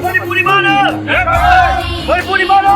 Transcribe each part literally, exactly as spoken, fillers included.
ꯃꯅꯤꯄꯨꯔꯤ ꯃꯥꯅ! ꯃꯅꯤꯄꯨꯔꯤ ꯃꯥꯅ!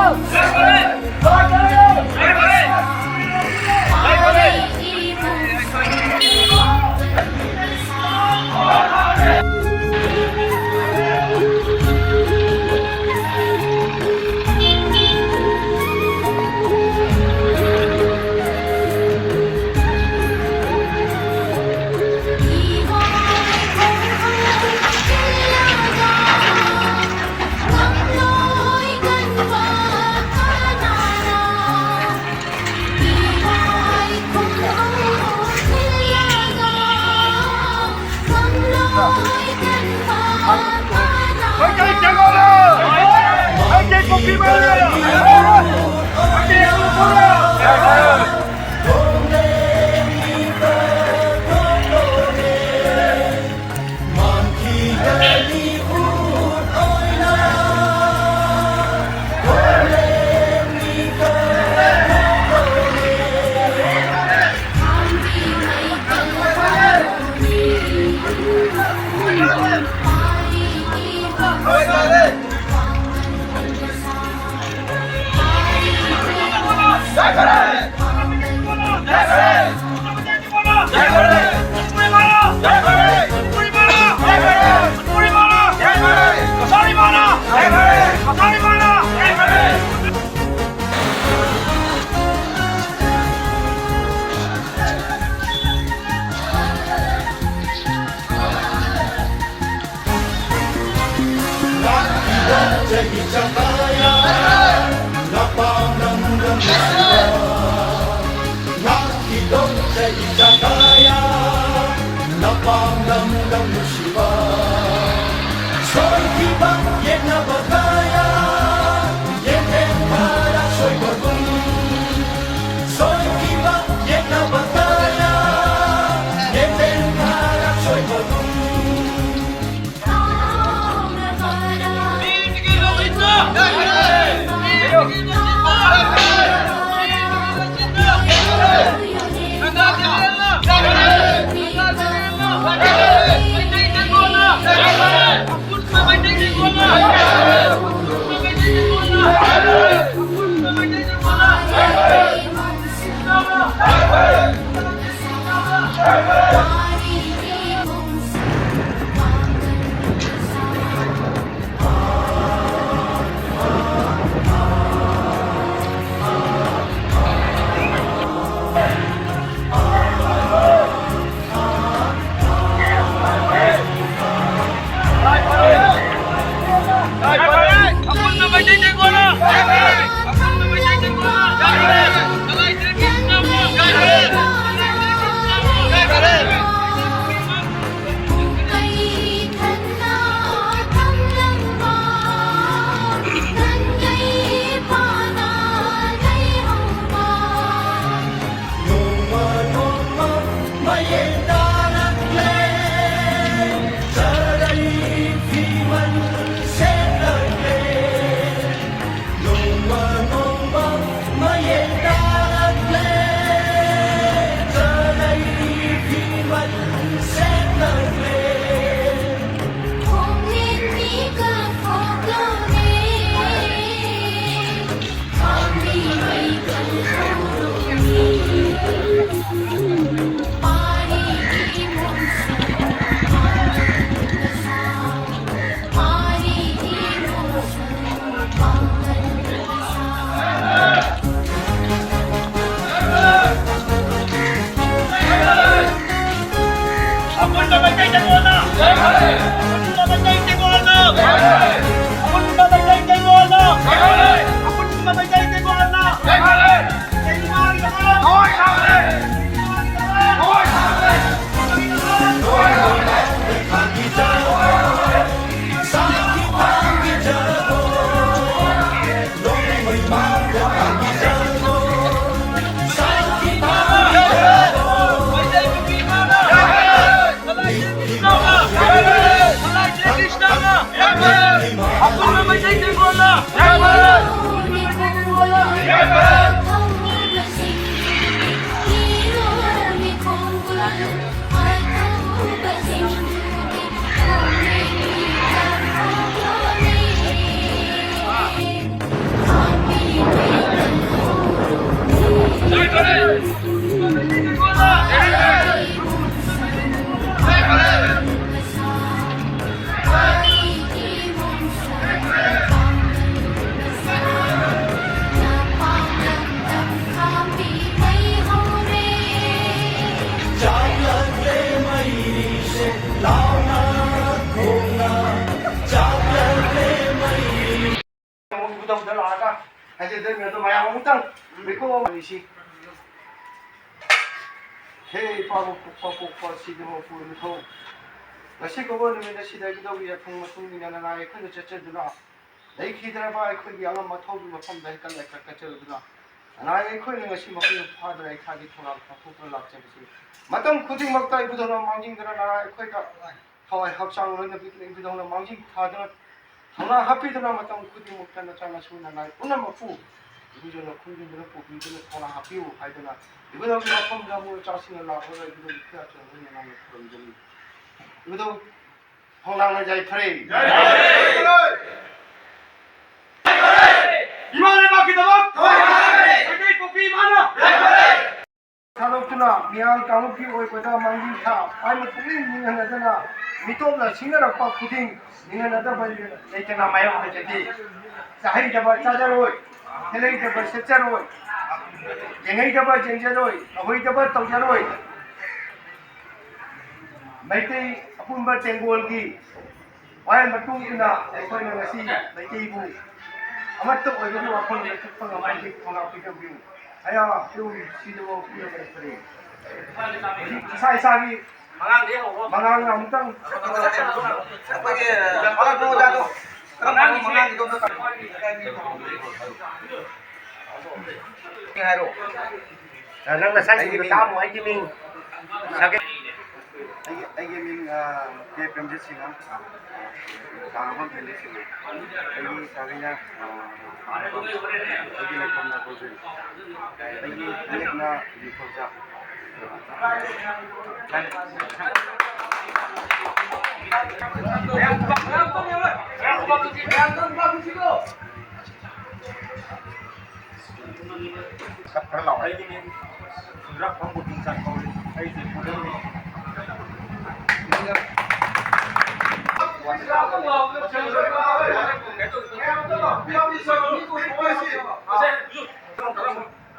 ꯏꯕꯨꯙꯧꯗ ꯂꯥꯛꯑꯒ ꯍꯥꯏꯖꯗꯣꯏꯅꯦ꯫ ꯑꯗꯣ ꯃꯌꯥꯝ ꯑꯃꯨꯛꯇꯪ ꯃꯤꯀꯨꯞ ꯑꯃ ꯑꯣꯏꯁꯤ꯫ ꯍꯦ ꯏꯄꯥꯕꯨ ꯄꯣꯛꯄ ꯄꯣꯛꯄ ꯁꯤꯗꯕ ꯄꯨꯔꯕ ꯊꯧ, ꯉꯁꯤ ꯀꯧꯕ ꯅꯨꯃꯤꯠ ꯑꯁꯤꯗ ꯏꯕꯨꯙꯧꯒꯤ ꯌꯥꯊꯪ ꯃꯇꯨꯡ ꯏꯟꯅ ꯅꯅꯥꯏ ꯑꯩꯈꯣꯏꯅ ꯆꯠꯆꯗꯨꯅ ꯂꯩꯈꯤꯗ꯭ꯔꯕ ꯑꯩꯈꯣꯏꯒꯤ ꯑꯉꯝ ꯑꯊꯧꯒꯤ ꯃꯐꯝꯗ ꯍꯩꯀꯠ ꯂꯩꯀꯠ ꯀꯠꯆꯔꯗꯨꯅ ꯅꯅꯥꯏ ꯑꯩꯈꯣꯏꯅ ꯉꯁꯤ ꯃꯄꯨꯡ ꯐꯥꯗꯨꯅ ꯏꯁꯥꯒꯤ ꯊꯧꯔꯥꯡ ꯄꯥꯡꯊꯣꯛꯇꯨꯅ ꯂꯥꯛꯆꯕꯁꯤ ꯃꯇꯝ ꯈꯨꯗꯤꯡꯃꯛꯇ ꯏꯕꯨꯙꯧꯅ ꯃꯥꯡꯖꯤꯟꯗꯨꯅ ꯅꯅꯥꯏ ꯑꯩꯈꯣꯏꯗ ꯊꯋꯥꯏ ꯍꯛꯆꯥꯡ ꯂꯣꯏꯅ ꯄꯤꯗꯨꯅ ꯏꯕꯨꯙꯧꯅ ꯃꯥꯡꯖꯤꯟ ꯊꯥꯗꯨꯅ ꯊꯧꯅꯥ ꯍꯥꯞꯄꯤꯗꯨꯅ ꯃꯇꯝ ꯈꯨꯗꯤꯡꯃꯛꯇ ꯅꯆꯥ ꯅꯁꯨ ꯅꯅꯥꯏ ꯄꯨꯝꯅꯃꯛꯄꯨ ꯏꯕꯨꯙꯧꯅ ꯈꯨꯝꯖꯤꯟꯗꯨꯅ ꯄꯨꯕꯤꯗꯨꯅ ꯊꯧꯅꯥ ꯍꯥꯞꯄꯤꯌꯨ ꯍꯥꯏꯗꯨꯅ ꯏꯕꯨꯙꯧꯒꯤ ꯃꯐꯝꯗ ꯃꯣꯏ ꯆꯥꯁꯤꯡꯅ ꯂꯥꯛꯂꯒ ꯏꯕꯨꯙꯧꯒꯤ ꯈꯨꯌꯥꯆꯅ ꯂꯣꯏꯅ ꯅꯪꯅ ꯈꯨꯔꯨꯝꯖꯔꯤ꯫ ꯏꯕꯨꯙꯧ ꯍꯣꯡꯂꯥꯡꯅ ꯌꯥꯏꯐꯔꯦ꯫ ꯏꯃꯥ ꯂꯩꯕꯥꯛꯀꯤꯗꯃꯛ ꯃꯩꯇꯩ ꯄꯣꯛꯄꯤ ꯏꯃꯥꯅ ꯊꯥꯗꯣꯛꯇꯨꯅ ꯃꯤꯌꯥꯝ ꯀꯥꯡꯂꯨꯞꯀꯤ ꯑꯣꯏꯕꯗ ꯃꯥꯡꯖꯤꯜ ꯊꯥ ꯍꯥꯏꯅ ꯄꯨꯛꯅꯤꯡ ꯅꯤꯡꯍꯟꯅꯗꯅ ꯃꯤꯇꯣꯞꯅ ꯁꯤꯡꯅꯔꯛꯄ ꯈꯨꯗꯤꯡ ꯅꯤꯡꯍꯟꯅꯗꯕ ꯂꯩꯇꯅ ꯃꯥꯌꯣꯛꯅꯖꯈꯤ꯫ ꯆꯥꯍꯩꯗꯕ ꯆꯥꯖꯔꯣꯏ, ꯁꯦꯠꯍꯩꯗꯕ ꯁꯦꯠꯆꯔꯣꯏ, ꯌꯦꯡꯍꯩꯗꯕ ꯌꯦꯡꯖꯔꯣꯏ, ꯇꯧꯍꯩꯗꯕ ꯇꯧꯖꯔꯣꯏ꯫ ꯃꯩꯇꯩ ꯑꯄꯨꯟꯕ ꯇꯦꯡꯒꯣꯜꯒꯤ ꯋꯥꯌꯦꯜ ꯃꯇꯨꯡ ꯏꯟꯅ ꯑꯩꯈꯣꯏꯅ ꯉꯁꯤ ꯃꯩꯇꯩꯕꯨ ꯑꯃꯠꯇ ꯑꯣꯏꯕꯒꯤ ꯋꯥꯈꯜꯂꯣꯟꯗ ꯆꯠꯄ ꯉꯝꯕꯒꯤ ꯊꯧꯅꯥ ꯄꯤꯖꯕꯤꯌꯨ꯫ ꯑꯌꯥ, ꯄꯤꯌꯨ, ꯁꯤꯗꯕꯨ ꯄꯤꯌꯨ, ꯂꯩꯇ꯭ꯔꯦ꯫ ꯍꯧꯖꯤꯛ ꯏꯁꯥ ꯏꯁꯥꯒꯤ ꯃꯉꯥꯜꯅ ꯑꯃꯨꯛꯇꯪ ꯑꯩꯈꯣꯏꯒꯤ ꯃꯉꯥꯜꯗꯣ ꯀꯔꯝꯕ ꯃꯉꯥꯜꯒꯤꯗꯣ ꯑꯝꯇ ꯍꯥꯏꯔꯣ꯫ ꯅꯪ ꯅꯁꯥꯒꯤ ꯑꯩꯒꯤ ꯃꯤꯡ ꯇꯥꯃꯣ, ꯑꯩꯒꯤ ꯃꯤꯡ ꯁꯥꯒꯩ꯫ ꯑꯩꯒꯤ, ꯑꯩꯒꯤ ꯃꯤꯡ, ꯑ, ꯀꯦ ꯄ꯭ꯔꯦꯝꯖꯤꯠ ꯁꯤꯡꯍ, ꯑ, ꯇꯥꯡꯈꯨꯜ ꯚꯦꯂꯤ ꯁꯤꯡꯍ꯫ ꯑꯩꯒꯤ ꯁꯥꯒꯩꯅ, ꯑ, ꯄꯥꯡꯒꯜ, ꯑꯩꯒꯤ ꯂꯩꯐꯝꯅ ꯒꯣꯕꯤꯟ, ꯑꯩꯒꯤ ꯏꯌꯦꯛꯅ ꯅꯤꯡꯊꯧꯖꯥ꯫ ꯈꯔ ꯂꯥꯎ꯫ ꯑꯩꯒꯤ ꯃꯤꯡ ꯁꯨꯟꯗ꯭ꯔꯥꯛꯐꯝ ꯕꯣꯕꯤꯆꯥꯟ ꯀꯧꯏ꯫ ꯑꯩ ꯖꯩꯄꯨꯔꯗꯒꯤꯅꯤ꯫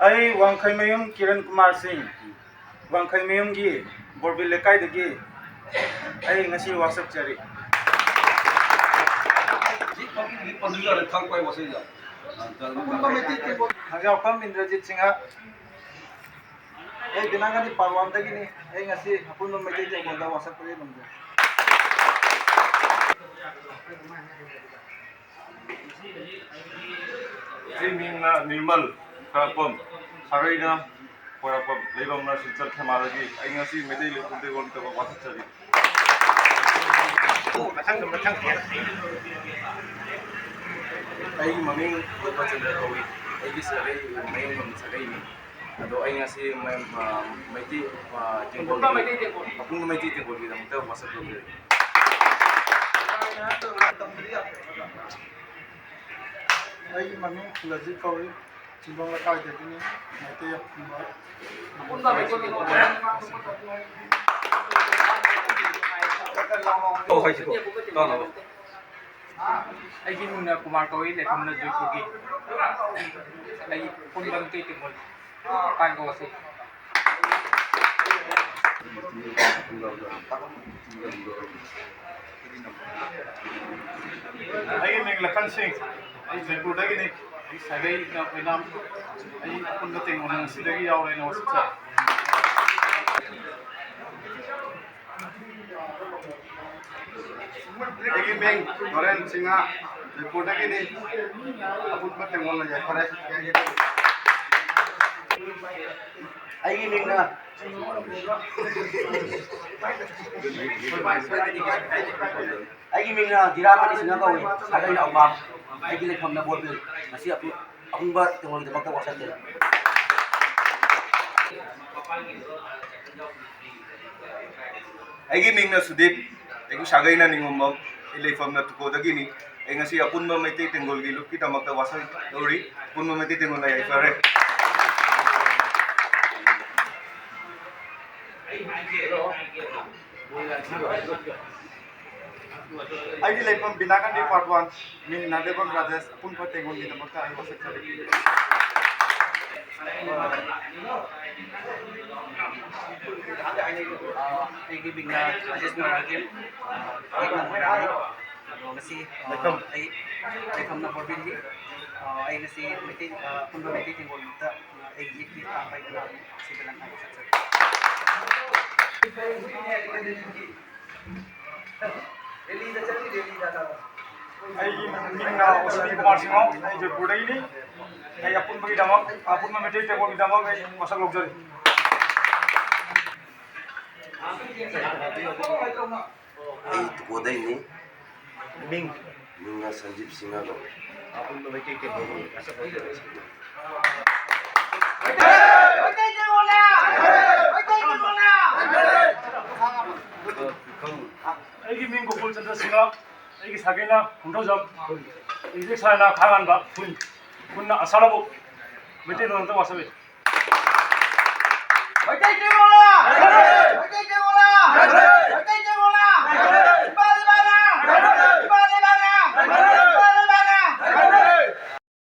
ꯑꯩ ꯋꯥꯡꯈꯩꯃꯌꯨꯝ ꯀꯤꯔꯟ ꯀꯨꯃꯥꯔ ꯁꯤꯡ, ꯋꯥꯡꯈꯩꯃꯌꯨꯝꯒꯤ ꯕꯣꯔꯕꯤꯜ ꯂꯩꯀꯥꯏꯗꯒꯤ ꯑꯩ ꯉꯁꯤ ꯋꯥꯁꯛꯆꯔꯤ꯫ ꯑꯄꯨꯟꯕ ꯃꯩꯇꯩ ꯇꯦꯡꯒꯣꯜ ꯍꯪꯖꯥꯎꯐꯝ ꯏꯟꯗ꯭ꯔꯖꯤꯠ ꯁꯤꯡꯍ, ꯑꯩ ꯕꯤꯅꯥꯒꯥꯅꯤ ꯄꯥꯔꯋꯥꯟꯗꯒꯤꯅꯤ꯫ ꯑꯩ ꯉꯁꯤ ꯑꯄꯨꯟꯕ ꯃꯩꯇꯩ ꯇꯦꯡꯒꯣꯜꯗ ꯋꯥꯁꯛ ꯄꯤꯔꯤꯕꯅꯤ꯫ ꯑꯩ ꯃꯤꯡꯅ ꯅꯤꯔꯃꯜ ꯈ꯭ꯋꯥꯏꯔꯥꯛꯄꯝ, ꯁꯥꯒꯩꯅ ꯈ꯭ꯋꯥꯏꯔꯥꯛꯄꯝ, ꯂꯩꯐꯝꯅ ꯁꯤꯜꯆꯔ ꯈꯦꯃꯥꯗꯒꯤ꯫ ꯑꯩ ꯉꯁꯤ ꯃꯩꯇꯩ ꯂꯩꯄꯨꯡ ꯇꯦꯡꯒꯣꯜꯒꯤꯗꯃꯛ ꯋꯥꯁꯛꯆꯔꯤ꯫ ꯑꯩꯒꯤ ꯃꯃꯤꯡ ꯒꯣꯄꯥꯆꯟꯗ꯭ꯔ ꯀꯧꯏ꯫ ꯑꯩꯒꯤ ꯁꯥꯒꯩ ꯃꯌꯨꯝ ꯁꯥꯒꯩꯅꯤ꯫ ꯑꯗꯣ ꯑꯩ ꯉꯁꯤ ꯃ-, ꯃ-, ꯃꯩꯇꯩ, ꯑ, ꯇꯦꯡꯒꯣꯜꯒꯤ, ꯑꯄꯨꯟꯕ ꯃꯩꯇꯩ ꯇꯦꯡꯒꯣꯜ꯫ ꯑꯄꯨꯟꯕ ꯃꯩꯇꯩ ꯇꯦꯡꯒꯣꯜꯒꯤꯗꯃꯛꯇ ꯋꯥꯁꯛ ꯇꯧꯖꯔꯤ꯫ ꯑꯩꯒꯤ ꯃꯃꯤꯡ ꯐꯨꯂꯖꯤꯠ ꯀꯧꯏ, ꯆꯤꯡꯗꯣꯡ ꯂꯩꯀꯥꯏꯗꯒꯤꯅꯤ, ꯃꯩꯇꯩ ꯑꯄꯨꯟꯕ꯫ ꯑꯄꯨꯟꯕ ꯃꯩꯇꯩ ꯇꯦꯡꯒꯣꯜ꯫ ꯑꯣ, ꯍꯣꯏ, ꯁꯤꯀꯣ꯫ ꯇꯥꯅꯕ꯫ ꯑꯩꯒꯤ ꯃꯤꯡꯅ ꯀꯨꯃꯥꯔ ꯀꯧꯏ, ꯂꯩꯐꯝꯅ ꯖꯣꯏꯄꯨꯔꯒꯤ꯫ ꯑꯩ ꯄꯨꯟꯕ ꯃꯩꯇꯩ ꯇꯦꯡꯒꯣꯜ ꯄꯥꯏꯒꯧ ꯑꯁꯤ꯫ ꯑꯩꯒꯤ ꯃꯤꯡ ꯂꯈꯟ ꯁꯤꯡ, ꯑꯩ ꯖꯣꯏꯄꯨꯔꯗꯒꯤꯅꯤ꯫ ꯑꯩ ꯁꯥꯒꯩꯅ ꯑꯣꯏꯅꯥꯝ, ꯑꯩ ꯑꯄꯨꯟꯕ ꯇꯦꯡꯒꯣꯜ ꯑꯁꯤꯗꯒꯤ ꯌꯥꯎꯔꯦꯅ ꯋꯥꯁꯛꯆꯔꯤ꯫ ꯑꯩꯒꯤ ꯃꯤꯡ ꯅꯣꯔꯦꯟ ꯁꯤꯡꯍ, ꯖꯣꯏꯄꯨꯔꯗꯒꯤꯅꯤ꯫ ꯑꯄꯨꯟꯕ ꯇꯦꯡꯒꯣꯜꯅ ꯌꯥꯏꯐꯔꯦ꯫ ꯑꯩꯒꯤ ꯃꯤꯡꯅ, ꯑꯩꯒꯤ ꯃꯤꯡꯅ ꯙꯤꯔꯥꯃꯅꯤ ꯁꯤꯡꯍ ꯀꯧꯏ, ꯁꯥꯒꯩꯅ ꯑꯧꯄꯥꯝ, ꯑꯩꯒꯤ ꯂꯩꯐꯝꯅ ꯕꯣꯔꯕꯤꯜ꯫ ꯉꯁꯤ ꯑꯄꯨ-, ꯑꯄꯨꯟꯕ ꯇꯦꯡꯒꯣꯜꯒꯤꯗꯃꯛꯇ ꯋꯥꯁꯛꯆꯔꯤ꯫ ꯑꯩꯒꯤ ꯃꯤꯡꯅ ꯁꯨꯗꯤꯞ, ꯑꯩꯒꯤ ꯁꯥꯒꯩꯅ ꯅꯤꯉꯣꯝꯕꯝ, ꯑꯩ ꯂꯩꯐꯝꯅ ꯇꯨꯀꯣꯗꯒꯤꯅꯤ꯫ ꯑꯩ ꯉꯁꯤ ꯑꯄꯨꯟꯕ ꯃꯩꯇꯩ ꯇꯦꯡꯒꯣꯜꯒꯤ ꯂꯨꯞꯀꯤꯗꯃꯛꯇ ꯋꯥꯁꯛ ꯇꯧꯔꯤ꯫ ꯑꯄꯨꯟꯕ ꯃꯩꯇꯩ ꯇꯦꯡꯒꯣꯜꯅ ꯌꯥꯏꯐꯔꯦ꯫ ꯑꯩꯒꯤ ꯂꯩꯐꯝ ꯕꯤꯅꯥꯀꯟꯗꯤ ꯄꯥꯔꯠ ꯋꯥꯟ, ꯃꯤꯡ ꯅꯥꯗꯦꯕꯝ ꯔꯥꯖꯦꯁ, ꯑꯄꯨꯟꯕ ꯇꯦꯡꯒꯣꯜꯒꯤꯗꯃꯛꯇ ꯑꯩ ꯋꯥꯁꯛꯆꯔꯤ꯫ ꯑꯩꯒꯤ ꯃꯤꯡꯅ ꯔꯥꯖꯦꯁ ꯃꯣꯏꯔꯥꯡꯊꯦꯝ, ꯑꯩꯅ ꯃꯣꯏꯔꯥꯡꯅꯤ꯫ ꯑꯗꯣ ꯉꯁꯤ, ꯑ, ꯂꯩꯐꯝ꯫ ꯑꯩ ꯂꯩꯐꯝꯅ ꯕꯣꯔꯕꯤꯜꯅꯤ꯫ ꯑ, ꯑꯩ ꯉꯁꯤ ꯃꯩꯇꯩ, ꯑ, ꯑꯄꯨꯟꯕ ꯃꯩꯇꯩ ꯇꯦꯡꯒꯣꯜ ꯂꯨꯞꯇ, ꯑ, ꯑꯩꯒꯤ ꯏꯠꯀꯤ ꯊꯥꯡ ꯄꯥꯏꯗꯨꯅ ꯁꯤꯗ ꯂꯪꯈꯥꯏꯕ ꯆꯠꯆꯔꯤ꯫ ꯑꯩꯒꯤ ꯃꯤꯡꯅ ꯑꯣꯁꯤꯅꯤ ꯀꯨꯃꯥꯔ ꯁꯤꯡꯍ, ꯑꯩ ꯖꯣꯏꯄꯨꯔꯗꯒꯤꯅꯤ꯫ ꯑꯩ ꯑꯄꯨꯟꯕꯒꯤꯗꯃꯛ, ꯑꯄꯨꯟꯕ ꯃꯩꯇꯩ ꯇꯦꯡꯒꯣꯜꯒꯤꯗꯃꯛ ꯑꯩ ꯋꯥꯁꯛ ꯂꯧꯖꯔꯤ꯫ ꯑꯩ ꯇꯨꯀꯣꯗꯩꯅꯤ꯫ ꯃꯤꯡ? ꯃꯤꯡꯅ ꯁꯟꯖꯤꯞ ꯁꯤꯡꯍ ꯀꯧꯏ꯫ ꯑꯄꯨꯟꯕ ꯃꯩꯇꯩ ꯇꯦꯡꯒꯣꯜ ꯃꯁꯛ ꯈꯪꯗꯕ꯫ ꯑꯩꯒꯤ ꯃꯤꯡ ꯒꯣꯀꯨꯜ ꯆꯟꯗ꯭ꯔ ꯁꯤꯡꯍ, ꯑꯩꯒꯤ ꯁꯥꯒꯩꯅ ꯈꯣꯡꯖꯣꯝ, ꯑꯩꯒꯤ ꯁꯥꯒꯩꯅ ꯈꯥꯉꯥꯟꯕ ꯈꯨꯟ, ꯈꯨꯟꯅ ꯑꯁꯥ ꯂꯧꯕꯨꯛ, ꯃꯩꯇꯩꯂꯣꯟꯗ ꯋꯥꯁꯛꯏ꯫ ꯃꯩꯇꯩ ꯇꯦꯡꯒꯣꯜ! ꯃꯩꯇꯩ ꯇꯦꯡꯒꯣꯜ!